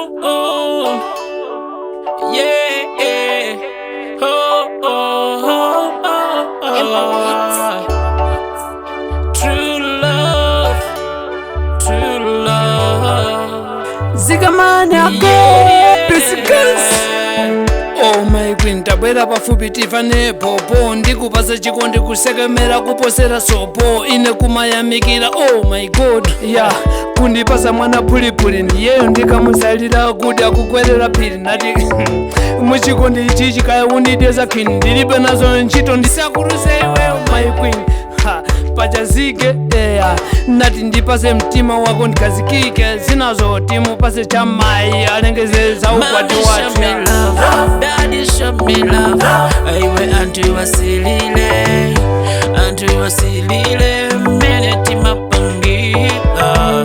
Oh, yeah. Oh, oh, oh, oh, oh. True love, true love. Zikamana Yeah. go. Oh my queen, tabwera pafupi tifane popo, ndikupasa chikondi kusekemera kuposera sopo, ine kumayamikira. Oh my God, ya yeah. Kundipasa mwana phulipuli, ndiyeyo ndikamusalira kuti akukwerera phiri, nati muchikondi ichi chikaya undideza khini, ndilibe nazo ntchito, ndisakuruse iweyo my queen. Ha, pachazike eya, nati ndipase mtima wako ndikazikike, zinazo timupase chamayi alengeze za ukwati Mommy show me wathu. Love, daddy show me love. Aiwe antu wasilile, antu wasilile, mene timapangila.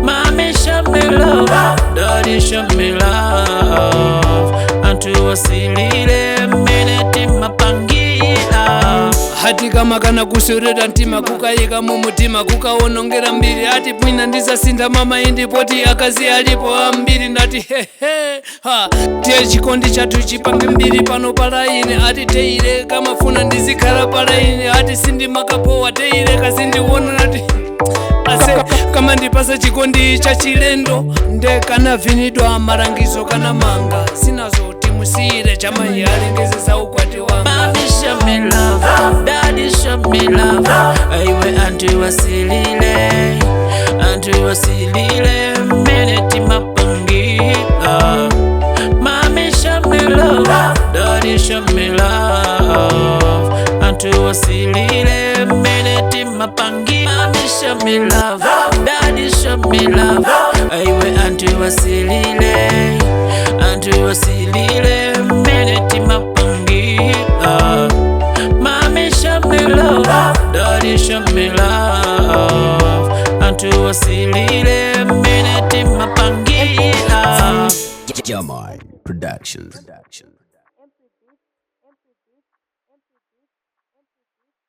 Mommy show me love, daddy show me love. Antu wasilile, mene timapangila. Hati kama kana kusorera mtima kukayika mumutima kukaonongera mbiri, ati mwina ndisasintha mama indipoti akazi alipo ambiri, ndati hehe ha, tiye chikondi chathu chipange mbiri pano palaini, ati teire kamafuna ndizikhala palaini, ati sindimakapowa teire kazindiona, nati ase kama ndipasa chikondi cha chilendo, nde kanavinidwa malangizo kana manga sinazo timusiyire chamayi alengeze za ukwati wanga. Mommy show me love, daddy show me love. Aiwe antu wasilile, antu wasilile, mene timapangila. Mommy show me love, daddy show me love. Antu wasilile, mene timapangila. Mommy show me love, daddy show me love. Aiwe antu wasilile, antu wasilile, mene timapangila. Mommy show me love, daddy show me love. Antu wasilile, mene timapangila. Jamai Productions.